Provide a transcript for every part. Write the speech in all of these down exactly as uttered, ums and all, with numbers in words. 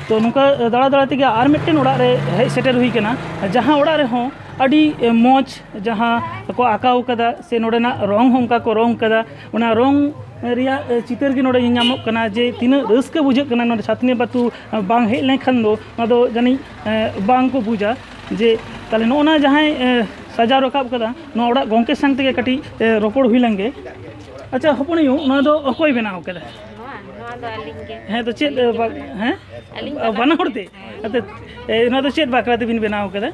ᱛᱚ ᱱᱚᱝᱠᱟ ᱫᱟᱬᱟ ᱫᱟᱬᱟ ᱛᱮᱜᱮ ᱟᱨ ᱢᱤᱫᱴᱮᱱ ᱚᱲᱟᱜ ᱨᱮ ᱦᱮᱡ ᱥᱮᱴᱮᱨ ᱦᱩᱭ ᱠᱟᱱᱟ, ᱡᱟᱦᱟᱸ ᱚᱲᱟᱜ ᱨᱮᱦᱚᱸ ᱟᱹᱰᱤ ᱢᱚᱡᱽ ᱡᱟᱦᱟᱸ ᱠᱚ ᱟᱸᱠᱟᱣ ᱠᱟᱫᱟ ᱥᱮ ᱱᱚᱰᱮᱱᱟᱜ ᱨᱚᱝ ᱦᱚᱸ ᱚᱱᱠᱟ ᱠᱚ ᱨᱚᱝ ᱠᱟᱫᱟ᱾ ᱚᱱᱟ ᱨᱚᱝ ᱨᱮᱭᱟᱜ ᱪᱤᱛᱟᱹᱨ ᱜᱮ ᱱᱚᱰᱮ ᱧᱮᱞ ᱧᱟᱢᱚᱜ ᱠᱟᱱᱟ ᱡᱮ ᱛᱤᱱᱟᱹᱜ ᱨᱟᱹᱥᱠᱟᱹ ᱵᱩᱡᱷᱟᱹᱜ ᱠᱟᱱᱟ᱾ ᱱᱚᱰᱮ ᱪᱷᱟᱛᱱᱤ ᱟᱹᱛᱩ ᱵᱟᱝ ᱦᱮᱡ ᱞᱮᱱᱠᱷᱟᱱ ᱫᱚ ᱱᱚᱣᱟ ᱫᱚ ᱡᱟᱹᱱᱤᱡ ᱵᱟᱝ ᱠᱚ ᱵᱩᱡᱟ ᱡᱮ ᱛᱟᱦᱞᱮ ᱱᱚᱜᱼᱚ ᱱᱟ ᱡᱟᱦᱟᱸᱭ ᱥᱟᱡᱟᱣ ᱨᱟᱠᱟᱵ ᱠᱟᱫᱟ, ᱱᱚᱣᱟ ᱚᱲᱟᱜ ᱜᱚᱢᱠᱮ ᱥᱟᱶ ᱛᱮᱜᱮ ᱠᱟᱹᱴᱤᱡ ᱨᱚᱯᱚᱲ ᱦᱩᱭ ᱞᱮᱱ ᱜᱮ᱾ ᱟᱪᱪᱷᱟ ᱦᱚᱯᱚᱱ ᱟᱭᱳ, ᱱᱚᱣᱟ ᱫᱚ ᱚᱠᱚᱭ ᱵᱮᱱᱟᱣ ᱠᱟᱫᱟ? ᱱᱚᱣᱟ ᱱᱚᱣᱟ ᱫᱚ ᱟᱹᱞᱤᱧ ᱜᱮ᱾ ᱦᱮᱸ, ᱛᱚ ᱪᱮᱫ, ᱟᱹᱞᱤᱧ ᱜᱮ ᱵᱟ-, ᱵᱮᱱᱟᱣ᱾ ᱦᱮᱸ? ᱟᱹᱞᱤᱧ ᱵᱟᱱᱟ ᱦᱚᱲ ᱛᱮ? ᱦᱮᱸ᱾ ᱟᱫᱚ, ᱮ, ᱱᱚᱣᱟ ᱫᱚ ᱪᱮᱫ ᱵᱟᱠᱷᱨᱟ ᱛᱮᱵᱤᱱ ᱵᱮᱱᱟᱣ ᱠᱟᱫᱟ?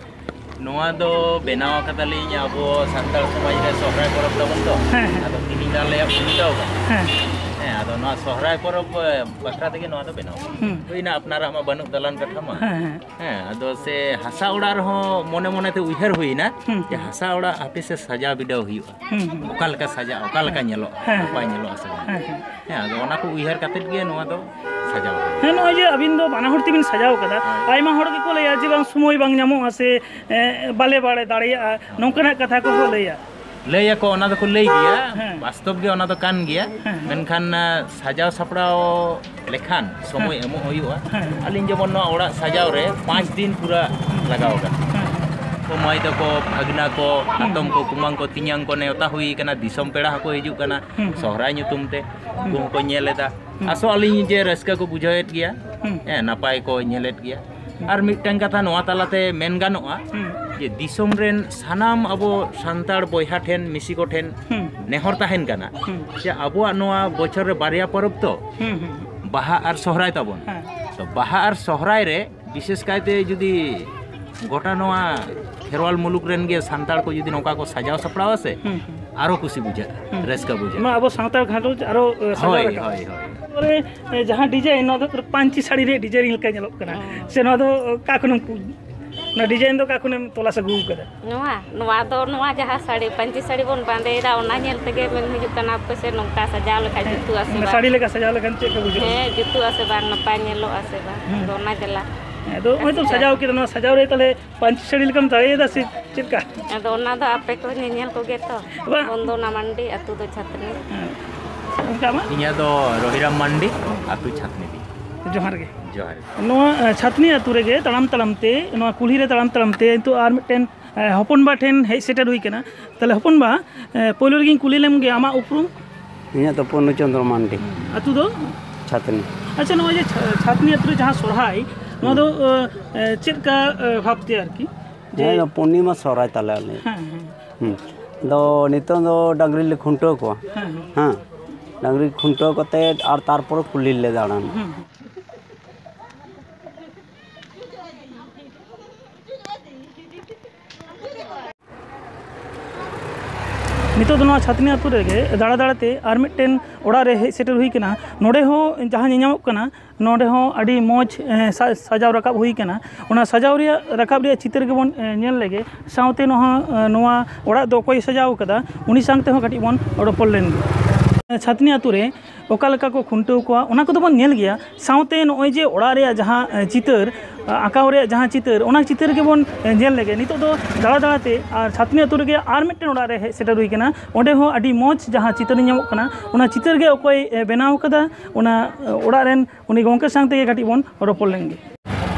ᱱᱚᱣᱟ ᱫᱚ ᱵᱮᱱᱟᱣ ᱠᱟᱫᱟᱞᱤᱧ ᱟᱵᱚ ᱥᱟᱱᱛᱟᱲ ᱥᱚᱢᱟᱡᱽ ᱨᱮ ᱥᱚᱦᱨᱟᱭ ᱯᱚᱨᱚᱵᱽ ᱛᱟᱵᱚᱱ ᱛᱚ᱾ ᱦᱮᱸ, ᱦᱮᱸ᱾ ᱟᱫᱚ ᱛᱤᱦᱤᱧ ᱫᱚ ᱟᱞᱮᱭᱟᱜ ᱠᱷᱩᱱᱴᱟᱹᱣ ᱠᱟᱱᱟ᱾ ᱦᱮᱸ᱾ ᱦᱮᱸ, ᱟᱫᱚ ᱱᱚᱣᱟ ᱥᱚᱦᱨᱟᱭ ᱯᱚᱨᱚᱵᱽ, ᱮ, ᱵᱟᱠᱷᱨᱟ ᱛᱮᱜᱮ ᱱᱚᱣᱟ ᱫᱚ ᱵᱮᱱᱟᱣ ᱠᱟᱱᱟ᱾ ᱦᱩᱸ᱾ ᱦᱩᱭᱱᱟ, ᱟᱯᱱᱟᱨᱟᱜ ᱢᱟ ᱵᱟᱹᱱᱩᱜ ᱫᱟᱞᱟᱱ ᱠᱟᱴᱷᱟ ᱢᱟ᱾ ᱦᱮᱸ, ᱦᱮᱸ᱾ ᱦᱮᱸ, ᱟᱫᱚ ᱥᱮ ᱦᱟᱥᱟ ᱚᱲᱟᱜ ᱨᱮᱦᱚᱸ ᱢᱚᱱᱮ ᱢᱚᱱᱮ ᱛᱮ ᱩᱭᱦᱟᱹᱨ ᱦᱩᱭᱱᱟ ᱦᱩᱸ, ᱡᱮ ᱦᱩᱸ᱾ ᱦᱟᱥᱟ ᱚᱲᱟᱜ ᱦᱟᱯᱮ ᱥᱮ ᱥᱟᱡᱟᱣ ᱵᱤᱰᱟᱹᱣ ᱦᱩᱭᱩᱜᱼᱟ᱾ ᱦᱩᱸ, ᱦᱩᱸ᱾ ᱚᱠᱟ ᱞᱮᱠᱟ ᱥᱟᱡᱟᱜᱼᱟ, ᱚᱠᱟ ᱞᱮᱠᱟ ᱦᱮᱸ᱾ ᱧᱮᱞᱚᱜᱼᱟ, ᱦᱮᱸ, ᱱᱟᱯᱟᱭ ᱦᱮᱸ᱾ ᱧᱮᱞᱚᱜᱼᱟ ᱥᱮ ᱵᱟᱝ? ᱦᱮᱸ, ᱦᱮᱸ᱾ ᱦᱮᱸ, ᱟᱫᱚ ᱚᱱᱟ ᱠᱚ ᱩᱭᱦᱟᱹᱨ ᱠᱟᱛᱮᱫ ᱜᱮ ᱱᱚᱣᱟ ᱫᱚ ᱥᱟᱡᱟᱣ ᱦᱩᱭᱩᱜᱼᱟ᱾ ᱦᱮᱸ, ᱱᱚᱜᱼᱚᱭ ᱡᱮ ᱟᱹᱵᱤᱱ ᱫᱚ ᱵᱟᱱᱟ ᱦᱚᱲ ᱛᱮᱵᱤᱱ ᱥᱟᱡᱟᱣ ᱠᱟᱫᱟ, ᱦᱳᱭ᱾ ᱟᱭᱢᱟ ᱦᱚᱲ ᱜᱮᱠᱚ ᱞᱟᱹᱭᱟ ᱡᱮ ᱵᱟᱝ ᱥᱚᱢᱚᱭ ᱵᱟᱝ ᱧᱟᱢᱚᱜᱼᱟ ᱥᱮ, ᱮ, ᱵᱟᱞᱮ ᱵᱟᱲᱮ ᱫᱟᱲᱮᱭᱟᱜᱼᱟ, ᱱᱚᱝᱠᱟᱱᱟᱜ ᱠᱟᱛᱷᱟ ᱠᱚᱠᱚ ᱞᱟᱹᱭᱟ᱾ ᱞᱟᱹᱭ ᱟᱠᱚ, ᱚᱱᱟ ᱫᱚᱠᱚ ᱞᱟᱹᱭ ᱜᱮᱭᱟ, ᱦᱮᱸ᱾ ᱵᱟᱥᱛᱚᱵ ᱜᱮ ᱚᱱᱟ ᱫᱚ ᱠᱟᱱ ᱜᱮᱭᱟ᱾ ᱦᱮᱸ᱾ ᱢᱮᱱᱠᱷᱟᱱ, ᱟ, ᱥᱟᱡᱟᱣ ᱥᱟᱯᱲᱟᱣ ᱞᱮᱠᱷᱟᱱ ᱥᱚᱢᱚᱭ ᱦᱮᱸ᱾ ᱮᱢᱚᱜ ᱦᱩᱭᱩᱜᱼᱟ᱾ ᱦᱮᱸ᱾ ᱟᱹᱞᱤᱧ ᱡᱮᱢᱚᱱ ᱱᱚᱣᱟ ᱚᱲᱟᱜ ᱥᱟᱡᱟᱣ ᱨᱮ ᱯᱟᱸᱪ ᱫᱤᱱ ᱯᱩᱨᱟᱹ ᱦᱮᱸ᱾ ᱞᱟᱜᱟᱣ ᱟᱠᱟᱱᱟ᱾ ᱦᱮᱸ᱾ ᱠᱚ ᱢᱟᱹᱭ ᱛᱟᱠᱚ, ᱵᱷᱟᱹᱜᱽᱱᱟ ᱠᱚ, ᱦᱮᱸ᱾ ᱦᱟᱛᱚᱢ ᱠᱚ, ᱠᱩᱢᱟᱹᱝ ᱠᱚ, ᱛᱮᱧᱟᱝ ᱠᱚ ᱱᱮᱣᱛᱟ ᱦᱩᱭ ᱟᱠᱟᱱᱟ, ᱫᱤᱥᱚᱢ ᱯᱮᱲᱟ ᱦᱚᱸᱠᱚ ᱦᱤᱡᱩᱜ ᱠᱟᱱᱟ ᱦᱮᱸ᱾ ᱥᱚᱦᱨᱟᱭ ᱧᱩᱛᱩᱢ ᱛᱮ᱾ ᱦᱮᱸ᱾ ᱩᱱᱠᱩ ᱦᱚᱸᱠᱚ ᱧᱮᱞ ᱮᱫᱟ᱾ ᱦᱮᱸ᱾ ᱟᱥᱚᱜ ᱟᱹᱞᱤᱧ ᱡᱮ ᱨᱟᱹᱥᱠᱟᱹ ᱠᱚ ᱵᱩᱡᱷᱟᱹᱣᱮᱫ ᱜᱮᱭᱟ᱾ ᱦᱮᱸ᱾ ᱦᱮᱸ, ᱱᱟᱯᱟᱭ ᱠᱚ ᱧᱮᱞᱮᱫ ᱜᱮᱭᱟ᱾ ᱦᱮᱸ᱾ ᱟᱨ ᱢᱤᱫᱴᱟᱝ ᱠᱟᱛᱷᱟ ᱱᱚᱣᱟ ᱛᱟᱞᱟᱛᱮ ᱢᱮᱱ ᱜᱟᱱᱚᱜᱼᱟ ᱦᱮᱸ᱾ ᱡᱮ ᱫᱤᱥᱚᱢ ᱨᱮᱱ ᱥᱟᱱᱟᱢ ᱟᱵᱚ ᱥᱟᱱᱛᱟᱲ ᱵᱚᱭᱦᱟ ᱴᱷᱮᱱ, ᱢᱤᱥᱤ ᱠᱚ ᱴᱷᱮᱱ ᱦᱮᱸ᱾ ᱱᱮᱦᱚᱨ ᱛᱟᱦᱮᱱ ᱠᱟᱱᱟ ᱦᱮᱸ᱾ ᱡᱮ ᱟᱵᱚᱣᱟᱜ ᱱᱚᱣᱟ ᱵᱚᱪᱷᱚᱨ ᱨᱮ ᱵᱟᱨᱭᱟ ᱯᱚᱨᱚᱵᱽ ᱛᱚ, ᱦᱮᱸ, ᱦᱮᱸ᱾ ᱵᱟᱦᱟ ᱟᱨ ᱥᱚᱦᱨᱟᱭ ᱛᱟᱵᱚᱱ᱾ ᱦᱮᱸ᱾ ᱛᱚ ᱵᱟᱦᱟ ᱟᱨ ᱥᱚᱦᱨᱟᱭ ᱨᱮ ᱵᱤᱥᱮᱥ ᱠᱟᱭᱛᱮ ᱡᱩᱫᱤ ᱜᱚᱴᱟ ᱱᱚᱣᱟ ᱠᱷᱮᱨᱣᱟᱞ ᱢᱩᱞᱩᱠ ᱨᱮᱱ ᱜᱮ ᱥᱟᱱᱛᱟᱲ ᱠᱚ ᱡᱩᱫᱤ ᱱᱚᱝᱠᱟ ᱠᱚ ᱥᱟᱡᱟᱣ ᱥᱟᱯᱲᱟᱣᱟ ᱥᱮ, ᱦᱩᱸ, ᱦᱩᱸ᱾ ᱟᱨᱚ ᱠᱩᱥᱤ ᱵᱩᱡᱷᱟᱹᱜᱼᱟ, ᱦᱩᱸ᱾ ᱨᱟᱹᱥᱠᱟᱹ ᱵᱩᱡᱷᱟᱹᱜᱼᱟ᱾ ᱱᱚᱣᱟ ᱟᱵᱚ ᱥᱟᱱᱛᱟᱲ ᱜᱷᱟᱨᱚᱸᱡᱽ ᱟᱨᱚ, ᱮ, ᱥᱟᱡᱟᱣ ᱦᱳᱭ, ᱨᱟᱠᱟᱵᱼᱟ᱾ ᱦᱳᱭ, ᱦᱳᱭ᱾ ᱛᱟᱨᱯᱚᱨᱮ, ᱮ, ᱡᱟᱦᱟᱸ design, ᱱᱚᱣᱟ ᱫᱚ ᱯᱟᱹᱧᱪᱤ ᱥᱟᱹᱲᱤ ᱨᱮᱭᱟᱜ design ᱞᱮᱠᱟ ᱧᱮᱞᱚᱜ ᱠᱟᱱᱟ᱾ ᱦᱩᱸ᱾ ᱥᱮ ᱱᱚᱣᱟ ᱫᱚ ᱚᱠᱟ ᱠᱷᱚᱱᱮᱢ ᱠᱩ-, ᱚᱱᱟ design ᱫᱚ ᱚᱠᱟ ᱠᱷᱚᱱᱮᱢ ᱛᱚᱞᱟᱥ ᱟᱹᱜᱩ ᱟᱠᱟᱫᱟ? ᱱᱚᱣᱟ, ᱱᱚᱣᱟ ᱫᱚ ᱱᱚᱣᱟ ᱡᱟᱦᱟᱸ ᱥᱟᱹᱲᱤ, ᱯᱟᱹᱧᱪᱤ ᱥᱟᱹᱲᱤ ᱵᱚᱱ ᱵᱟᱸᱫᱮᱭᱮᱫᱟ, ᱚᱱᱟ ᱧᱮᱞ ᱛᱮᱜᱮ ᱢᱮᱱ ᱦᱤᱡᱩᱜ ᱠᱟᱱᱟ, ᱦᱟᱯᱮ ᱥᱮ ᱱᱚᱝᱠᱟ ᱥᱟᱡᱟᱣ ᱞᱮᱠᱷᱟᱡ ᱦᱮᱸ, ᱡᱩᱛᱩᱜᱼᱟ ᱥᱮ ᱚᱱᱟ ᱵᱟᱝ? ᱥᱟᱹᱲᱤ ᱞᱮᱠᱟ ᱥᱟᱡᱟᱣ ᱞᱮᱠᱷᱟᱱ ᱪᱮᱫ ᱞᱮᱠᱟ ᱵᱩᱡᱷᱟᱹᱜᱼᱟ? ᱦᱮᱸ, ᱡᱩᱛᱩᱜᱼᱟ ᱥᱮ ᱵᱟᱝ, ᱱᱟᱯᱟᱭ ᱧᱮᱞᱚᱜᱼᱟ ᱥᱮ ᱵᱟᱝ? ᱦᱩᱸ᱾ ᱟᱫᱚ ᱚᱱᱟ ᱡᱟᱞᱟ᱾ ᱦᱮᱸ, ᱟᱫᱚ ᱱᱚᱜᱼᱚᱭ ᱛᱚᱢ ᱥᱟᱡᱟᱣ ᱠᱮᱫᱟ, ᱱᱚᱣᱟ ᱥᱟᱡᱟᱣ ᱨᱮ ᱛᱟᱦᱞᱮ ᱯᱟᱹᱧᱪᱤ ᱥᱟᱹᱲᱤ ᱞᱮᱠᱟᱢ ᱫᱟᱲᱮᱭᱟᱫᱟ ᱥᱮ ᱪᱮᱫ ᱞᱮᱠᱟ? ᱟᱫᱚ ᱚᱱᱟ ᱫᱚ ᱟᱯᱮ ᱠᱚ ᱧᱮᱧᱮᱞ ᱠᱚᱜᱮ ᱛᱚ᱾ ᱵᱟᱝ᱾ ᱵᱚᱱᱫᱚᱱᱟ ᱢᱟᱱᱰᱤ, ᱟᱹᱛᱩ ᱫᱚ ᱪᱷᱟᱛᱱᱤ᱾ ᱦᱮᱸ᱾ ᱚᱱᱠᱟ ᱢᱟ᱾ ᱤᱧᱟᱹᱜ ᱫᱚ ᱨᱚᱦᱤᱨᱟᱢ ᱢᱟᱱᱰᱤ, ᱟᱹᱛᱩ ᱪᱷᱟᱛᱱᱤ ᱫᱤ᱾ ᱡᱚᱦᱟᱨ ᱜᱮ᱾ ᱡᱚᱦᱟᱨ᱾ ᱱᱚᱣᱟ ᱮ, ᱪᱷᱟᱛᱱᱤ ᱟᱹᱛᱩ ᱨᱮᱜᱮ ᱛᱟᱲᱟᱢ ᱛᱟᱲᱟᱢ ᱛᱮ, ᱱᱚᱣᱟ ᱠᱩᱞᱦᱤ ᱨᱮ ᱛᱟᱲᱟᱢ ᱛᱟᱲᱟᱢ ᱛᱮ ᱱᱤᱛᱚᱜ ᱟᱨ ᱢᱤᱫᱴᱮᱱ ᱮ, ᱦᱚᱯᱚᱱ ᱵᱟ ᱴᱷᱮᱱ ᱦᱮᱡ ᱥᱮᱴᱮᱨ ᱦᱩᱭ ᱠᱟᱱᱟ᱾ ᱛᱟᱦᱚᱞᱮ ᱦᱚᱯᱚᱱ ᱵᱟ, ᱮ, ᱯᱳᱭᱞᱳ ᱨᱮᱜᱮᱧ ᱠᱩᱞᱤ ᱞᱮᱢ ᱜᱮ, ᱟᱢᱟᱜ ᱩᱯᱨᱩᱢ? ᱤᱧᱟᱹᱜ ᱫᱚ ᱯᱩᱨᱱᱚ ᱪᱚᱱᱫᱨᱚ ᱢᱟᱱᱰᱤ᱾ ᱟᱹᱛᱩ ᱫᱚ? ᱪᱷᱟᱛᱱᱤ᱾ ᱟᱪᱪᱷᱟ, ᱱᱚᱜᱼᱚᱭ ᱡᱮ ᱪᱷᱟ-, ᱪᱷᱟᱛᱱᱤ ᱟᱹᱛᱩ ᱨᱮ ᱡᱟᱦᱟᱸ ᱥᱚᱨᱦᱟᱭ, ᱱᱚᱣᱟ ᱫᱚ ᱮ, ᱮ, ᱪᱮᱫ ᱞᱮᱠᱟ ᱮ, ᱵᱷᱟᱵᱽᱛᱮ ᱟᱨᱠᱤ? ᱡᱮ ᱦᱮᱸ, ᱱᱚᱣᱟ ᱯᱩᱨᱱᱤᱢᱟ ᱥᱚᱦᱨᱟᱭ ᱛᱟᱞᱮ ᱟᱞᱮ᱾ ᱦᱮᱸ, ᱦᱮᱸ᱾ ᱦᱩᱸ᱾ ᱟᱫᱚ ᱱᱤᱛᱚᱝ ᱫᱚ ᱰᱟᱝᱨᱤ ᱞᱮ ᱠᱷᱩᱱᱴᱟᱹᱣ ᱠᱚᱣᱟ᱾ ᱦᱮᱸ, ᱦᱮᱸ᱾ ᱦᱮᱸ᱾ ᱰᱟᱝᱨᱤ ᱠᱷᱩᱱᱴᱟᱹᱣ ᱠᱟᱛᱮ ᱟᱨ ᱛᱟᱨᱯᱚᱨᱮ ᱠᱩᱞᱦᱤ ᱞᱮ ᱫᱟᱬᱟᱱᱟ᱾ ᱦᱮᱸ, ᱦᱮᱸ᱾ ᱱᱤᱛᱚᱜ ᱫᱚ ᱱᱚᱣᱟ ᱪᱷᱟᱛᱱᱤ ᱟᱹᱛᱩ ᱨᱮᱜᱮ ᱫᱟᱬᱟ ᱫᱟᱬᱟ ᱛᱮ ᱟᱨ ᱢᱤᱫᱴᱮᱱ ᱚᱲᱟᱜ ᱨᱮ ᱦᱮᱡ ᱥᱮᱴᱮᱨ ᱦᱩᱭ ᱠᱟᱱᱟ᱾ ᱱᱚᱰᱮ ᱦᱚᱸ ᱡᱟᱦᱟᱸ ᱧᱮᱧᱟᱢᱚᱜ ᱠᱟᱱᱟ, ᱱᱚᱰᱮ ᱦᱚᱸ ᱟᱹᱰᱤ ᱢᱚᱡᱽ, ᱮ, ᱥᱟ-, ᱥᱟᱡᱟᱣ ᱨᱟᱠᱟᱵ ᱦᱩᱭ ᱠᱟᱱᱟ᱾ ᱚᱱᱟ ᱥᱟᱡᱟᱣ ᱨᱮᱭᱟᱜ, ᱨᱟᱠᱟᱵ ᱨᱮᱭᱟᱜ ᱪᱤᱛᱟᱹᱨ ᱜᱮᱵᱚᱱ, ᱮ, ᱧᱮᱞ ᱞᱮᱜᱮ᱾ ᱥᱟᱶᱛᱮ ᱱᱚᱣᱟ, ᱮ, ᱱᱚᱣᱟ ᱚᱲᱟᱜ ᱫᱚ ᱚᱠᱚᱭ ᱥᱟᱡᱟᱣ ᱠᱟᱫᱟ, ᱩᱱᱤ ᱥᱟᱶ ᱛᱮᱦᱚᱸ ᱠᱟᱹᱴᱤᱡ ᱵᱚᱱ ᱨᱚᱯᱚᱲ ᱞᱮᱱ ᱜᱮ᱾ ᱪᱷᱟᱛᱱᱤ ᱟᱹᱛᱩ ᱨᱮ ᱚᱠᱟ ᱞᱮᱠᱟ ᱠᱚ ᱠᱷᱩᱱᱴᱟᱹᱣ ᱠᱚᱣᱟ, ᱚᱱᱟ ᱠᱚᱫᱚ ᱵᱚᱱ ᱧᱮᱞ ᱜᱮᱭᱟ᱾ ᱥᱟᱶᱛᱮ ᱱᱚᱜᱼᱚᱭ ᱡᱮ ᱚᱲᱟᱜ ᱨᱮᱭᱟᱜ ᱡᱟᱦᱟᱸ, ᱮ, ᱪᱤᱛᱟᱹᱨ, ᱟ-, ᱟᱸᱠᱟᱣ ᱨᱮᱭᱟᱜ ᱡᱟᱦᱟᱸ ᱪᱤᱛᱟᱹᱨ, ᱚᱱᱟ ᱪᱤᱛᱟᱹᱨ ᱜᱮᱵᱚᱱ, ᱮ, ᱧᱮᱞ ᱞᱮᱜᱮ᱾ ᱱᱤᱛᱚᱜ ᱫᱚ ᱫᱟᱬᱟ ᱫᱟᱬᱟ ᱛᱮ ᱟᱨ ᱪᱷᱟᱛᱱᱤ ᱟᱹᱛᱩ ᱨᱮᱜᱮ ᱟᱨ ᱢᱤᱫᱴᱮᱱ ᱚᱲᱟᱜ ᱨᱮ ᱦᱮᱡ ᱥᱮᱴᱮᱨ ᱦᱩᱭ ᱠᱟᱱᱟ᱾ ᱚᱸᱰᱮ ᱦᱚᱸ ᱟᱹᱰᱤ ᱢᱚᱡᱽ ᱡᱟᱦᱟᱸ ᱪᱤᱛᱟᱹᱨ ᱧᱟᱢᱚᱜ ᱠᱟᱱᱟ, ᱚᱱᱟ ᱪᱤᱛᱟᱹᱨ ᱜᱮ ᱚᱠᱚᱭ, ᱮ, ᱵᱮᱱᱟᱣ ᱠᱟᱫᱟ, ᱚᱱᱟ, ᱮ, ᱚᱲᱟᱜ ᱨᱮᱱ ᱩᱱᱤ ᱜᱚᱢᱠᱮ ᱥᱟᱶ ᱛᱮᱜᱮ ᱠᱟᱹᱴᱤᱡ ᱵᱚᱱ ᱨᱚᱯᱚᱲ ᱞᱮᱱ ᱜᱮ᱾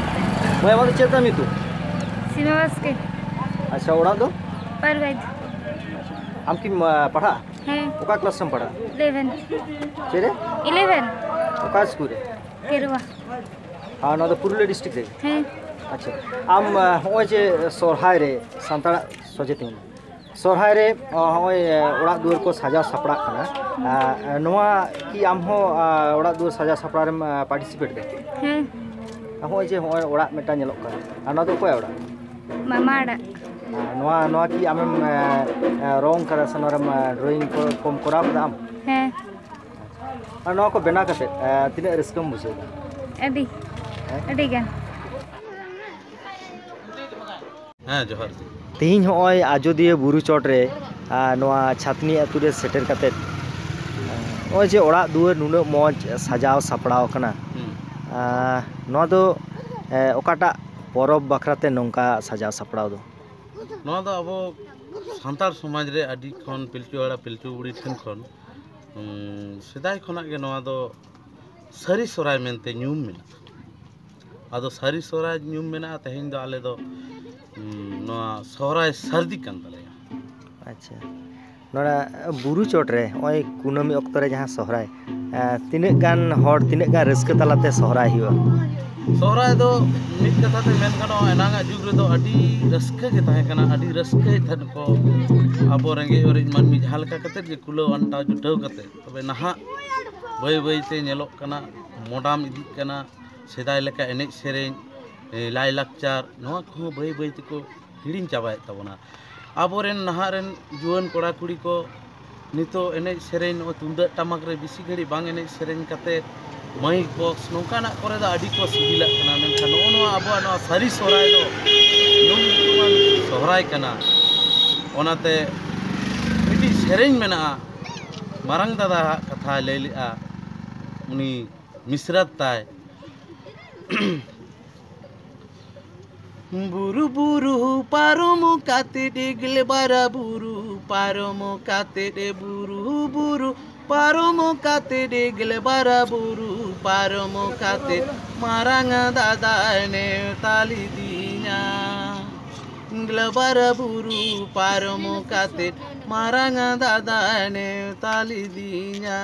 ᱵᱚᱭᱦᱟ, ᱟᱢᱟᱜ ᱫᱚ ᱪᱮᱫ ᱛᱟᱢ ᱧᱩᱛᱩᱢ? ᱥᱤᱢᱟ ᱵᱟᱥᱠᱮ᱾ ᱟᱪᱪᱷᱟ, ᱚᱲᱟᱜ ᱫᱚ? ᱯᱟᱨᱜᱟᱡᱽ᱾ ᱟᱢ ᱠᱤᱢ, ᱟ, ᱯᱟᱲᱦᱟᱜᱼᱟ? ᱦᱮᱸ᱾ ᱚᱠᱟ ᱠᱞᱟᱥ ᱨᱮᱢ ᱯᱟᱲᱦᱟᱜᱼᱟ? ᱤᱞᱮᱵᱷᱮᱱ᱾ ᱪᱮᱫ ᱨᱮ? ᱤᱞᱮᱵᱷᱮᱱ᱾ ᱚᱠᱟ ᱥᱠᱩᱞ ᱨᱮ? ᱠᱮᱨᱣᱟ᱾ ᱟᱨ ᱱᱚᱣᱟ ᱫᱚ ᱯᱩᱨᱩᱞᱤᱭᱟᱹ ᱰᱤᱥᱴᱨᱤᱠᱴ ᱨᱮ? ᱦᱮᱸ᱾ ᱟᱪᱪᱷᱟ, ᱟᱢ, ᱟ, ᱦᱚᱸᱜᱼᱚᱭ ᱡᱮ ᱥᱚᱨᱦᱟᱭ ᱨᱮ ᱥᱟᱱᱛᱟᱲᱟᱜ ᱥᱚᱡᱷᱮ ᱛᱤᱸᱜᱩᱱᱟ, ᱥᱚᱨᱦᱟᱭ ᱨᱮ, ᱚ, ᱦᱚᱸᱜᱼᱚᱭ, ᱮ, ᱚᱲᱟᱜ ᱫᱩᱣᱟᱹᱨ ᱠᱚ ᱥᱟᱡᱟᱣ ᱥᱟᱯᱲᱟᱜ ᱠᱟᱱᱟ᱾ ᱦᱩᱸ᱾ ᱟ, ᱱᱚᱣᱟ ᱠᱤ ᱟᱢ ᱦᱚᱸ, ᱟ, ᱚᱲᱟᱜ ᱫᱩᱣᱟᱹᱨ ᱥᱟᱡᱟᱣ ᱥᱟᱯᱲᱟᱣ ᱨᱮᱢ, ᱟ, ᱯᱟᱨᱴᱤᱥᱤᱯᱮᱴ ᱫᱟ? ᱦᱮᱸ᱾ ᱦᱚᱸᱜᱼᱚᱭ ᱡᱮ ᱦᱚᱸᱜᱼᱚᱭ ᱚᱲᱟᱜ ᱢᱤᱫᱴᱟᱝ ᱧᱮᱞᱚᱜ ᱠᱟᱱᱟ, ᱟᱨ ᱱᱚᱣᱟ ᱫᱚ ᱚᱠᱚᱭᱟᱜ ᱚᱲᱟᱜ? ᱢᱟᱢᱟ ᱚᱲᱟᱜ᱾ ᱟ, ᱱᱚᱣᱟ, ᱱᱚᱣᱟ ᱠᱤ ᱟᱢᱮᱢ, ᱟ, ᱟ, ᱨᱚᱝ ᱠᱟᱫᱟ ᱥᱮ ᱱᱚᱣᱟ ᱨᱮᱢ, ᱟ, ᱰᱨᱚᱭᱤᱝ ᱠᱚ, ᱠᱚᱢ ᱠᱚᱨᱟᱣ ᱠᱟᱫᱟ ᱟᱢ? ᱦᱮᱸ᱾ ᱟᱨ ᱱᱚᱣᱟ ᱠᱚ ᱵᱮᱱᱟᱣ ᱠᱟᱛᱮ, ᱟ, ᱛᱤᱱᱟᱹᱜ ᱨᱟᱹᱥᱠᱟᱹᱢ ᱵᱩᱡᱷᱟᱹᱣ ᱫᱟ? ᱟᱹᱰᱤ, ᱦᱮᱸ? ᱟᱹᱰᱤ ᱜᱟᱱ᱾ ᱦᱮᱸ, ᱡᱚᱦᱟᱨ ᱜᱮ᱾ ᱛᱮᱦᱮᱧ ᱦᱚᱸᱜᱼᱚᱭ ᱟᱡᱚᱫᱤᱭᱟᱹ ᱵᱩᱨᱩ ᱪᱚᱴ ᱨᱮ, ᱟ, ᱱᱚᱣᱟ ᱪᱷᱟᱛᱱᱤ ᱟᱹᱛᱩ ᱨᱮ ᱥᱮᱴᱮᱨ ᱠᱟᱛᱮᱫ, ᱱᱚᱜᱼᱚᱭ ᱡᱮ ᱚᱲᱟᱜ ᱫᱩᱣᱟᱹᱨ ᱱᱩᱱᱟᱹᱜ ᱢᱚᱡᱽ ᱥᱟᱡᱟᱣ ᱥᱟᱯᱲᱟᱣ ᱠᱟᱱᱟ, ᱦᱩᱸ᱾ ᱟ, ᱱᱚᱣᱟ ᱫᱚ, ᱮ, ᱚᱠᱟᱴᱟᱜ ᱯᱚᱨᱚᱵᱽ ᱵᱟᱠᱷᱨᱟ ᱛᱮ ᱱᱚᱝᱠᱟ ᱥᱟᱡᱟᱣ ᱥᱟᱯᱲᱟᱣ ᱫᱚ? ᱱᱚᱣᱟ ᱫᱚ ᱟᱵᱚ ᱥᱟᱱᱛᱟᱲ ᱥᱚᱢᱟᱡᱽ ᱨᱮ ᱟᱹᱰᱤ ᱠᱷᱚᱱ ᱯᱤᱞᱪᱩ ᱦᱟᱲᱟᱢ ᱯᱤᱞᱪᱩ ᱵᱩᱲᱦᱤ ᱴᱷᱮᱱ ᱠᱷᱚᱱ, ᱩᱸ, ᱥᱮᱫᱟᱭ ᱠᱷᱚᱱᱟᱜ ᱜᱮ ᱱᱚᱣᱟ ᱫᱚ ᱥᱟᱹᱨᱤ ᱥᱚᱨᱦᱟᱭ ᱢᱮᱱᱛᱮ ᱧᱩᱢ ᱢᱮᱱᱟᱜᱼᱟ᱾ ᱟᱫᱚ ᱥᱟᱹᱨᱤ ᱥᱚᱦᱨᱟᱭ ᱧᱩᱢ ᱢᱮᱱᱟᱜᱼᱟ, ᱛᱮᱦᱮᱧ ᱫᱚ ᱟᱞᱮ ᱫᱚ, ᱩᱸ, ᱱᱚᱣᱟ ᱥᱚᱦᱨᱟᱭ ᱥᱟᱹᱨᱫᱤ ᱠᱟᱱ ᱛᱟᱞᱮᱭᱟ᱾ ᱟᱪᱪᱷᱟ, ᱱᱚᱰᱮ ᱵᱩᱨᱩ ᱪᱚᱴ ᱨᱮ ᱱᱚᱜᱼᱚᱭ ᱠᱩᱱᱟᱹᱢᱤ ᱚᱠᱛᱚ ᱨᱮ ᱡᱟᱦᱟᱸ ᱥᱚᱦᱨᱟᱭ, ᱮᱸ, ᱛᱤᱱᱟᱹᱜ ᱜᱟᱱ ᱦᱚᱲ, ᱛᱤᱱᱟᱹᱜ ᱜᱟᱱ ᱨᱟᱹᱥᱠᱟᱹ ᱛᱟᱞᱟᱛᱮ ᱥᱚᱦᱨᱟᱭ ᱦᱩᱭᱩᱜᱼᱟ? ᱥᱚᱦᱨᱟᱭ ᱫᱚ ᱢᱤᱫ ᱠᱟᱛᱷᱟ ᱛᱮ ᱢᱮᱱ ᱜᱟᱱᱚᱜᱼᱟ, ᱮᱱᱟᱝᱟᱜ ᱡᱩᱜᱽ ᱨᱮᱫᱚ ᱟᱹᱰᱤ ᱨᱟᱹᱥᱠᱟᱹ ᱜᱮ ᱛᱟᱦᱮᱸ ᱠᱟᱱᱟ, ᱟᱹᱰᱤ ᱨᱟᱹᱥᱠᱟᱹᱭᱮᱫ ᱛᱟᱦᱮᱸᱫ ᱠᱚ ᱟᱵᱚ ᱨᱮᱸᱜᱮᱡ ᱚᱨᱮᱡ ᱢᱟᱹᱱᱢᱤ ᱡᱟᱦᱟᱸ ᱞᱮᱠᱟ ᱠᱟᱛᱮᱫ ᱜᱮ ᱠᱩᱞᱟᱹᱣ ᱟᱱᱴᱟᱣ ᱡᱩᱴᱟᱹᱣ ᱠᱟᱛᱮᱫ᱾ ᱛᱚᱵᱮ ᱱᱟᱦᱟᱜ ᱵᱟᱹᱭ ᱵᱟᱹᱭ ᱛᱮ ᱧᱮᱞᱚᱜ ᱠᱟᱱᱟ, ᱢᱚᱰᱟᱨᱱ ᱤᱫᱤᱜ ᱠᱟᱱᱟ, ᱥᱮᱫᱟᱭ ᱞᱮᱠᱟ ᱮᱱᱮᱡ ᱥᱮᱨᱮᱧ, ᱮ, ᱞᱟᱭᱼᱞᱟᱠᱪᱟᱨ, ᱱᱚᱣᱟ ᱠᱚᱦᱚᱸ ᱵᱟᱹᱭ ᱵᱟᱹᱭ ᱛᱮᱠᱚ ᱦᱤᱲᱤᱧ ᱪᱟᱵᱟᱭᱮᱫ ᱛᱟᱵᱚᱱᱟ᱾ ᱟᱵᱚᱨᱮᱱ ᱱᱟᱦᱟᱜ ᱨᱮᱱ ᱡᱩᱣᱟᱹᱱ ᱠᱚᱲᱟ ᱠᱩᱲᱤ ᱠᱚ ᱱᱤᱛᱚᱜ ᱮᱱᱮᱡ ᱥᱮᱨᱮᱧ, ᱱᱚᱜᱼᱚᱭ ᱛᱩᱢᱫᱟᱹᱜ ᱴᱟᱢᱟᱠ ᱨᱮ ᱵᱮᱥᱤ ᱜᱷᱟᱹᱲᱤᱡ ᱵᱟᱝ ᱮᱱᱮᱡ ᱥᱮᱨᱮᱧ ᱠᱟᱛᱮ ᱢᱟᱹᱭᱤᱠ ᱵᱚᱠᱥ ᱱᱚᱝᱠᱟᱱᱟᱜ ᱠᱚᱨᱮ ᱫᱚ ᱟᱹᱰᱤ ᱠᱚ ᱥᱤᱵᱤᱞᱟᱜ ᱠᱟᱱᱟ, ᱢᱮᱱᱠᱷᱟᱱ ᱱᱚᱜᱼᱚ ᱱᱚᱣᱟ ᱟᱵᱚᱣᱟᱜ ᱱᱚᱣᱟ ᱥᱟᱹᱨᱤ ᱥᱚᱦᱨᱟᱭ ᱫᱚ ᱧᱩᱢ ᱧᱩᱛᱩᱢᱟᱱ ᱥᱚᱦᱨᱟᱭ ᱠᱟᱱᱟ᱾ ᱚᱱᱟᱛᱮ ᱢᱤᱫᱴᱤᱡ ᱥᱮᱨᱮᱧ ᱢᱮᱱᱟᱜᱼᱟ, ᱢᱟᱨᱟᱝ ᱫᱟᱫᱟᱣᱟᱜ ᱠᱟᱛᱷᱟᱭ ᱞᱟᱹᱭ ᱞᱮᱜᱼᱟ, ᱩᱱᱤ ᱢᱤᱥᱨᱟᱛ ᱛᱟᱭ᱾ ᱵᱩᱨᱩ ᱵᱩᱨᱩ ᱯᱟᱨᱚᱢ ᱠᱟᱛᱮ ᱜᱮᱞᱵᱟᱨᱟ ᱵᱩᱨᱩ ᱯᱟᱨᱚᱢ ᱠᱟᱛᱮ, ᱵᱩᱨᱩ ᱵᱩᱨᱩ ᱯᱟᱨᱚᱢ ᱠᱟᱛᱮ ᱜᱮᱞᱵᱟᱨᱟ ᱵᱩᱨᱩ ᱯᱟᱨᱚᱢ ᱠᱟᱛᱮ ᱢᱟᱨᱟᱝ ᱫᱟᱫᱟᱭ ᱱᱮᱣᱛᱟ ᱞᱤᱫᱤᱧᱟ᱾ ᱜᱮᱞᱵᱟᱨᱟ ᱵᱩᱨᱩ ᱯᱟᱨᱚᱢ ᱠᱟᱛᱮ ᱢᱟᱨᱟᱝ ᱫᱟᱫᱟᱭ ᱱᱮᱣᱛᱟ ᱞᱤᱫᱤᱧᱟ᱾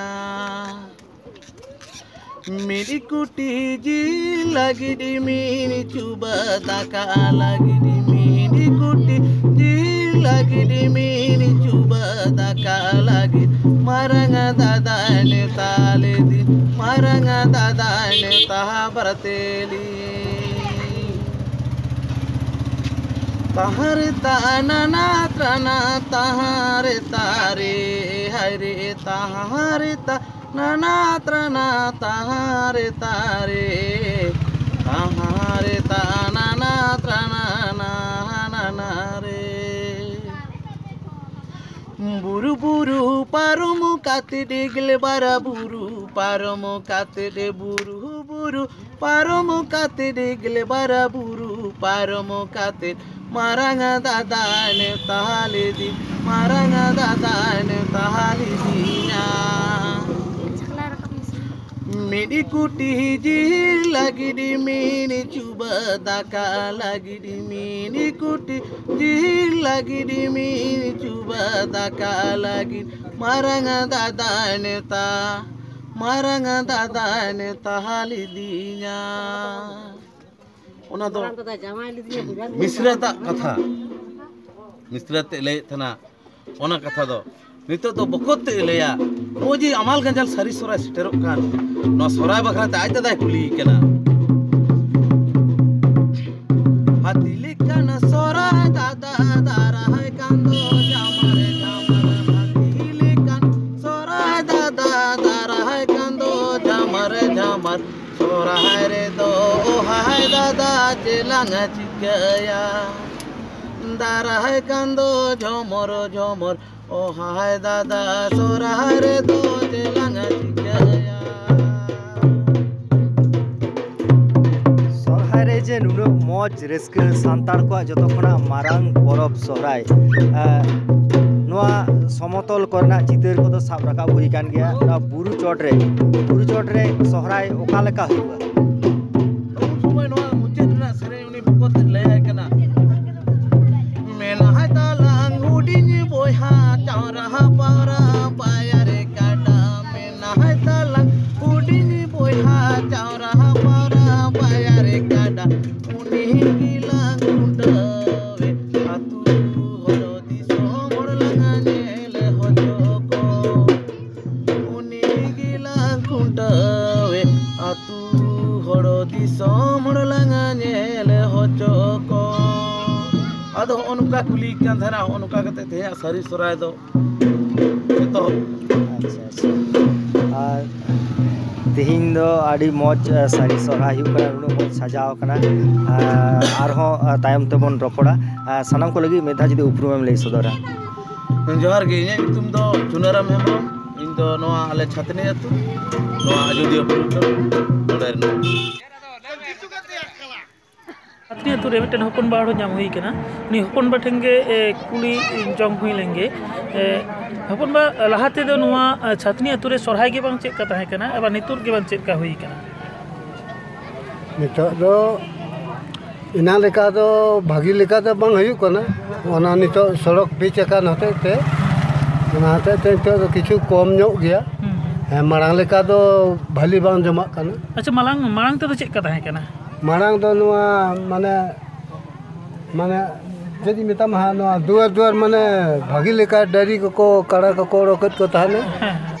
ᱢᱤᱫ ᱠᱩᱴᱤ ᱡᱤᱞ ᱞᱟᱹᱜᱤᱫ, ᱢᱤᱫ ᱪᱩᱵᱟᱹ ᱫᱟᱠᱟ ᱞᱟᱹᱜᱤᱫ, ᱢᱤᱫ ᱠᱩᱴᱤ ᱡᱤᱞ ᱞᱟᱹᱜᱤᱫ, ᱢᱤᱫ ᱪᱩᱵᱟᱹ ᱫᱟᱠᱟ ᱞᱟᱹᱜᱤᱫ ᱢᱟᱨᱟᱝ ᱫᱟᱫᱟᱭ ᱱᱮᱣᱛᱟ ᱞᱮᱫᱤᱧ, ᱢᱟᱨᱟᱝ ᱫᱟᱫᱟᱭ ᱱᱮᱣᱛᱟ ᱵᱟᱨᱛᱮᱞᱤᱧ᱾ ᱛᱟᱦᱟᱨᱮ ᱛᱟ ᱱᱟᱱᱟ ᱛᱨᱟᱱᱟ ᱛᱟᱦᱟᱨᱮ ᱛᱟᱨᱮ, ᱦᱟᱭᱨᱮ ᱛᱟᱦᱟᱨᱮ ᱛᱟ ᱱᱟᱱᱟ ᱛᱨᱟᱱᱟ ᱛᱟᱦᱟᱨᱮ ᱛᱟᱨᱮ, ᱛᱟᱦᱟᱨᱮ ᱛᱟ ᱱᱟᱱᱟ ᱛᱨᱟᱱᱟ ᱱᱟᱱᱟ ᱨᱮ᱾ ᱵᱩᱨᱩ ᱵᱩᱨᱩ ᱯᱟᱨᱚᱢ ᱠᱟᱛᱮ ᱜᱮᱞᱵᱟᱨᱟ ᱵᱩᱨᱩ ᱯᱟᱨᱚᱢ ᱠᱟᱛᱮ, ᱵᱩᱨᱩ ᱵᱩᱨᱩ ᱯᱟᱨᱚᱢ ᱠᱟᱛᱮ ᱜᱮᱞᱵᱟᱨᱟ ᱵᱩᱨᱩ ᱯᱟᱨᱚᱢ ᱠᱟᱛᱮ ᱢᱟᱨᱟᱝ ᱫᱟᱫᱟ ᱱᱮᱣᱛᱟ ᱞᱮᱫᱤᱧ, ᱢᱟᱨᱟᱝ ᱫᱟᱫᱟ ᱱᱮᱣᱛᱟ ᱞᱮᱫᱤᱧᱟ᱾ ᱢᱤᱫ ᱠᱩᱴᱤ ᱡᱤᱞ ᱞᱟᱹᱜᱤᱫ ᱢᱤᱫ ᱪᱩᱵᱟᱹ ᱫᱟᱠᱟ ᱞᱟᱹᱜᱤᱫ, ᱢᱤᱫ ᱠᱩᱴᱤ ᱡᱤᱞ ᱞᱟᱹᱜᱤᱫ ᱢᱤᱫ ᱪᱩᱵᱟᱹ ᱫᱟᱠᱟ ᱞᱟᱹᱜᱤᱫ ᱢᱟᱨᱟᱝ ᱫᱟᱫᱟᱭ ᱱᱮᱛᱟ, ᱢᱟᱨᱟᱝ ᱫᱟᱫᱟᱭ ᱱᱮᱛᱟ ᱞᱤᱫᱤᱧᱟ᱾ ᱚᱱᱟ ᱫᱚ ᱢᱟᱨᱟᱝ ᱫᱟᱫᱟ ᱡᱟᱶᱟᱭ ᱞᱤᱫᱤᱧᱟ, ᱵᱩᱡᱷᱟᱹᱣ ᱠᱮᱫᱟ? ᱢᱤᱥᱨᱟᱛᱟᱜ ᱠᱟᱛᱷᱟ, ᱢᱤᱥᱨᱟᱛᱮ ᱞᱟᱹᱭᱮᱫ ᱛᱟᱦᱮᱱᱟ᱾ ᱚᱱᱟ ᱠᱟᱛᱷᱟ ᱫᱚ ᱱᱤᱛᱚᱜ ᱫᱚ ᱵᱚᱠᱚᱛ ᱛᱮ ᱞᱟᱹᱭᱟ, ᱱᱚᱜᱼᱚᱭ ᱡᱮ ᱟᱢᱟᱞ ᱜᱟᱸᱡᱟᱞ ᱥᱟᱹᱨᱤ ᱥᱚᱨᱦᱟᱭ ᱥᱮᱴᱮᱨᱚᱜ ᱠᱟᱱ, ᱱᱚᱣᱟ ᱥᱚᱨᱦᱟᱭ ᱵᱟᱠᱷᱨᱟ ᱛᱮ ᱟᱡ ᱫᱟᱫᱟᱭ ᱠᱩᱞᱤᱭᱮ ᱠᱟᱱᱟ᱾ ᱦᱟᱹᱛᱤ ᱞᱮᱠᱟᱱ ᱥᱚᱨᱦᱟᱭ ᱫᱟᱫᱟ, ᱫᱟᱨᱦᱟᱭ ᱠᱟᱱ ᱫᱚ ᱡᱷᱟᱢᱟᱨ ᱡᱷᱟᱢᱟᱨ᱾ ᱦᱟᱹᱛᱤ ᱞᱮᱠᱟᱱ ᱥᱚᱨᱦᱟᱭ ᱫᱟᱫᱟ, ᱫᱟᱨᱦᱟᱭ ᱠᱟᱱ ᱫᱚ ᱡᱷᱟᱢᱟᱨ ᱡᱷᱟᱢᱟᱨ᱾ ᱥᱚᱨᱦᱟᱭ ᱨᱮᱫᱚ ᱚᱦᱟᱭ ᱫᱟᱫᱟ ᱪᱮᱫ ᱞᱟᱝ ᱪᱤᱠᱟᱹᱭᱟ? ᱫᱟᱨᱦᱟᱭ ᱠᱟᱱ ᱫᱚ ᱡᱷᱚᱢᱚᱨ ᱡᱷᱚᱢᱚᱨ᱾ ᱚᱦᱟᱭ ᱫᱟᱫᱟ ᱥᱚᱨᱦᱟᱭ ᱨᱮᱫᱚ ᱪᱮᱫ ᱞᱟᱝ ᱪᱤᱠᱟᱹᱭᱟ? ᱥᱚᱨᱦᱟᱭ ᱨᱮ ᱡᱮ ᱱᱩᱱᱟᱹᱜ ᱢᱚᱡᱽ ᱨᱟᱹᱥᱠᱟᱹ, ᱥᱟᱱᱛᱟᱲ ᱠᱚᱣᱟᱜ ᱡᱚᱛᱚ ᱠᱷᱚᱱᱟᱜ ᱢᱟᱨᱟᱝ ᱯᱚᱨᱚᱵᱽ ᱥᱚᱨᱦᱟᱭ, ᱮ, ᱱᱚᱣᱟ ᱥᱚᱢᱚᱛᱚᱞ ᱠᱚᱨᱮᱱᱟᱜ ᱪᱤᱛᱟᱹᱨ ᱠᱚᱫᱚ ᱥᱟᱵ ᱨᱟᱠᱟᱵ ᱦᱩᱭ ᱟᱠᱟᱱ ᱜᱮᱭᱟ᱾ ᱱᱚᱣᱟ ᱵᱩᱨᱩ ᱪᱚᱴ ᱨᱮ, ᱵᱩᱨᱩ ᱪᱚᱴ ᱨᱮ ᱥᱚᱨᱦᱟᱭ ᱚᱠᱟ ᱞᱮᱠᱟ ᱦᱩᱭᱩᱜᱼᱟ? ᱩᱱ ᱥᱚᱢᱚᱭ ᱱᱚᱣᱟ ᱢᱩᱪᱟᱹᱫ ᱨᱮᱱᱟᱜ ᱥᱮᱨᱮᱧ ᱩᱱᱤ ᱵᱚᱠᱚᱛ ᱞᱟᱹᱭᱟᱭ ᱠᱟᱱᱟ᱾ ᱢᱮᱱᱟᱭ ᱛᱟᱞᱟᱝ ᱦᱩᱰᱤᱧ ᱵᱚᱭᱦᱟ ᱪᱟᱣᱨᱟ ᱯᱟᱣᱨᱟ ᱯᱟᱭᱟᱨᱮ ᱠᱟᱰᱟ, ᱢᱮᱱᱟᱭ ᱛᱟᱞᱟᱝ ᱦᱩᱰᱤᱧ ᱵᱚᱭᱦᱟ ᱪᱟᱣᱨᱟ ᱯᱟᱣᱨᱟ ᱯᱟᱭᱟᱨᱮ ᱠᱟᱰᱟ, ᱩᱱᱤ ᱜᱮᱞᱟᱝ ᱠᱷᱩᱱᱴᱟᱹᱣᱮ ᱟᱹᱛᱩ ᱦᱚᱲ ᱫᱤᱥᱚᱢ ᱦᱚᱲ ᱞᱟᱝ ᱧᱮᱞ ᱦᱚᱪᱚ ᱠᱚ᱾ ᱩᱱᱤ ᱜᱮᱞᱟᱝ ᱠᱷᱩᱱᱴᱟᱹᱣᱮ ᱟᱹᱛᱩ ᱦᱚᱲ ᱫᱤᱥᱚᱢ ᱦᱚᱲ ᱞᱟᱝ ᱧᱮᱞ ᱦᱚᱪᱚ ᱠᱚ᱾ ᱟᱫᱚ ᱦᱚᱸᱜᱼᱚ ᱱᱚᱝᱠᱟ ᱠᱩᱞᱤ ᱠᱟᱱ ᱛᱟᱦᱮᱱᱟ, ᱦᱚᱸᱜᱼᱚ ᱱᱚᱝᱠᱟ ᱠᱟᱛᱮ ᱛᱮᱦᱮᱧᱟᱜ ᱥᱟᱹᱨᱤ ᱥᱚᱨᱦᱟᱭ ᱫᱚ ᱮᱛᱚᱦᱚᱵ᱾ ᱟᱪᱪᱷᱟ, ᱟᱪᱪᱷᱟ᱾ ᱟᱨ ᱛᱮᱦᱮᱧ ᱫᱚ ᱟᱹᱰᱤ ᱢᱚᱡᱽ, ᱟ, ᱥᱟᱹᱨᱤ ᱥᱚᱨᱦᱟᱭ ᱦᱩᱭᱩᱜ ᱠᱟᱱᱟ, ᱩᱱᱟᱹᱜ ᱢᱚᱡᱽ ᱥᱟᱡᱟᱣ ᱠᱟᱱᱟ᱾ ᱟ, ᱟᱨᱦᱚᱸ, ᱟ, ᱛᱟᱭᱚᱢ ᱛᱮᱵᱚᱱ ᱨᱚᱯᱚᱲᱟ᱾ ᱟ, ᱥᱟᱱᱟᱢ ᱠᱚ ᱞᱟᱹᱜᱤᱫ ᱢᱤᱫ ᱫᱷᱟᱣ ᱡᱩᱫᱤ ᱩᱯᱨᱩᱢᱮᱢ ᱞᱟᱹᱭ ᱥᱚᱫᱚᱨᱟ᱾ ᱡᱚᱦᱟᱨ ᱜᱮ, ᱤᱧᱟᱹᱜ ᱧᱩᱛᱩᱢ ᱫᱚ ᱪᱩᱱᱟᱹᱨᱟᱢ ᱦᱮᱢᱵᱨᱚᱢ᱾ ᱤᱧ ᱫᱚ ᱱᱚᱣᱟ ᱟᱞᱮ ᱪᱷᱟᱛᱱᱤ ᱟᱹᱛᱩ, ᱱᱚᱣᱟ ᱟᱡᱚᱫᱤᱭᱟᱹ ᱵᱩᱨᱩ ᱪᱚᱴ, ᱱᱚᱰᱮ ᱨᱤᱱᱤᱡ᱾ ᱪᱷᱟᱛᱱᱤ ᱟᱹᱛᱩ ᱨᱮ ᱢᱤᱫᱴᱮᱱ ᱦᱚᱯᱚᱱ ᱵᱟ ᱦᱚᱲ ᱧᱟᱢ ᱦᱩᱭ ᱠᱟᱱᱟ᱾ ᱩᱱᱤ ᱦᱚᱯᱚᱱ ᱵᱟ ᱴᱷᱮᱱ ᱜᱮ, ᱮ, ᱠᱩᱞᱤ ᱡᱚᱝ ᱦᱩᱭ ᱞᱮᱱ ᱜᱮ᱾ ᱮ, ᱦᱚᱯᱚᱱ ᱵᱟ, ᱞᱟᱦᱟ ᱛᱮᱫᱚ ᱱᱚᱣᱟ, ᱮ, ᱪᱷᱟᱛᱱᱤ ᱟᱹᱛᱩ ᱨᱮ ᱥᱚᱨᱦᱟᱭ ᱜᱮ ᱵᱟᱝ ᱪᱮᱫ ᱞᱮᱠᱟ ᱛᱟᱦᱮᱸ ᱠᱟᱱᱟ, ᱟᱵᱟᱨ ᱱᱤᱛᱚᱜ ᱜᱮ ᱵᱟᱝ ᱪᱮᱫ ᱞᱮᱠᱟ ᱦᱩᱭ ᱠᱟᱱᱟ? ᱱᱤᱛᱚᱜ ᱫᱚ ᱮᱱᱟᱝ ᱞᱮᱠᱟ ᱫᱚ ᱵᱷᱟᱹᱜᱤ ᱞᱮᱠᱟ ᱫᱚ ᱵᱟᱝ ᱦᱩᱭᱩᱜ ᱠᱟᱱᱟ᱾ ᱚᱱᱟ ᱱᱤᱛᱚᱜ ᱥᱚᱲᱚᱠ ᱯᱤᱪ ᱟᱠᱟᱱ ᱦᱚᱛᱮᱡ ᱛᱮ, ᱚᱱᱟ ᱦᱚᱛᱮᱡ ᱛᱮ ᱱᱤᱛᱚᱜ ᱫᱚ ᱠᱤᱪᱷᱩ ᱠᱚᱢ ᱧᱚᱜ ᱜᱮᱭᱟ᱾ ᱦᱩᱸ᱾ ᱦᱮᱸ, ᱢᱟᱲᱟᱝ ᱞᱮᱠᱟ ᱫᱚ ᱵᱷᱟᱹᱞᱤ ᱵᱟᱝ ᱡᱚᱢᱟᱜ ᱠᱟᱱᱟ᱾ ᱟᱪᱪᱷᱟ, ᱢᱟᱲᱟᱝ, ᱢᱟᱲᱟᱝ ᱛᱮᱫᱚ ᱪᱮᱫ ᱞᱮᱠᱟ ᱛᱟᱦᱮᱸ ᱠᱟᱱᱟ? ᱢᱟᱲᱟᱝ ᱫᱚ ᱱᱚᱣᱟ, ᱢᱟᱱᱮ, ᱢᱟᱱᱮ, ᱪᱮᱫ ᱤᱧ ᱢᱮᱛᱟᱢᱟ ᱦᱟᱸᱜ, ᱱᱚᱣᱟ ᱫᱩᱣᱟᱹᱨ ᱫᱩᱣᱟᱹᱨ, ᱢᱟᱱᱮ, ᱵᱷᱟᱹᱜᱤ ᱞᱮᱠᱟ ᱰᱟᱹᱝᱨᱤ ᱠᱚᱠᱚ, ᱠᱟᱲᱟ ᱠᱚᱠᱚ ᱚᱰᱚᱠᱮᱫ ᱠᱚ ᱛᱟᱦᱮᱱᱟ᱾ ᱦᱮᱸ, ᱦᱮᱸ᱾